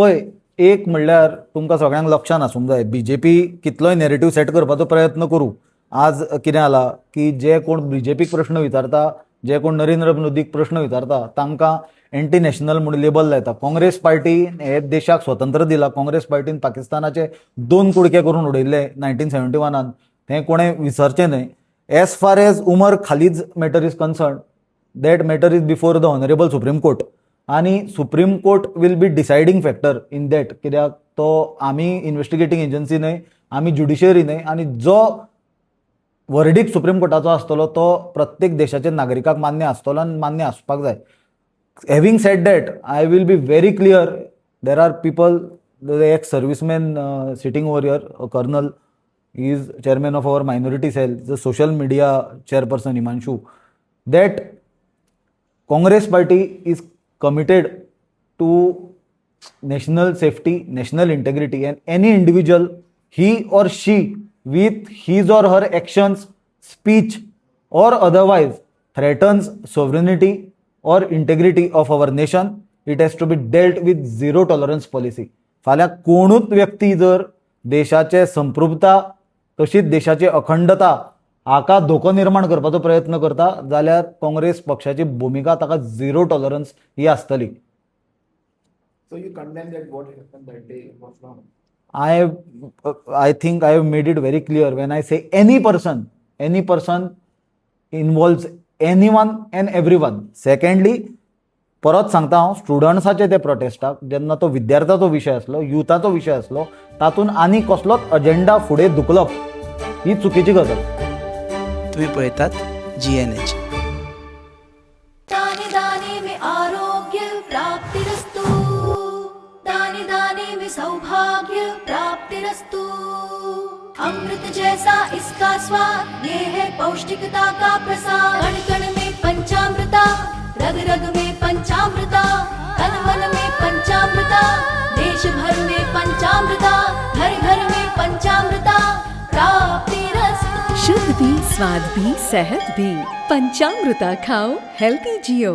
पळय, एक म्हणल्यार तुमकां सगळ्यांक लक्षान आसूंक जाय, बीजेपी कितलोय नॅरेटीव सेट करपाचो प्रयत्न करूं, आज कितें जाला की जे कोण बीजेपीक प्रश्न विचारता, जे कोण नरेंद्र मोदीक प्रश्न विचारता, तांकां एंटी नॅशनल म्हूण लेबल लायता. काँग्रेस पार्टीन हे देशाक स्वतंत्र दिला. काँग्रेस पार्टीन पाकिस्तानाचे दोन कुडके करून उडयल्ले 1971न, तें कोणें विसरचें न्हय. As far as Umar Khalid's matter is concerned, that matter is before the Honourable Supreme Court आनी Supreme Court will be deciding factor in that, कित्याक तो आमी इन्वेस्टिगेटींग एजन्सी न्हय, आमी ज्युडिशियरी न्हय आनी जो वर्डीक सुप्रीम कोर्टाचो आसतलो तो प्रत्येक देशाच्या नागरिकाक मान्य आसतलो आनी मान्य आसपाक जाय. Having said that, I will be very clear, there are people, the ex serviceman sitting over here, colonel, is chairman of our minority cell, the social media chairperson Himanshu, that Congress Party is committed to national safety, national integrity, and any individual, he or she, with his or her actions, speech, or otherwise threatens sovereignty or integrity of our nation, it has to be dealt with zero tolerance policy. फाल्यां कोणूच व्यक्ती जर देशाचे संप्रभुता तशीच देशाची अखंडता हाका धोको निर्माण करपाचो प्रयत्न करता जाल्यार काँग्रेस पक्षाची भुमिका ताका झिरो टॉलरन्स ही आसतली. So you condemn that what happened that day was wrong. I think I have made it very clear, when I say any person involves anyone and everyone. Secondly, परत सांगता हांव, स्टुडंट्साचे ते प्रोटेस्टाक जेन्ना तो विद्यार्थ्याचो विशय आसलो, युथाचो विशय आसलो, तातूंत आनी कसलोच अजेंडा फुडें धुकलप ही चुकीची गजाल. तुम्ही पळयतात जीएनएच. दाने दाने में आरोग्य प्राप्तिरस्तु, दाने दाने में सौभाग्य प्राप्तिरस्तु. अमृत जैसा इसका स्वाद, ये है पौष्टिकता का प्रसाद. कण कण में पंचामृता, रग रग में पंचामृता, तन मन में पंचामृता, देश भर में पंचामृता, घर घर में पंचामृता प्राप्तिरस्तु. शुद्ध भी, स्वाद भी, सेहत भी. पंचामृता खाओ, हेल्दी जियो.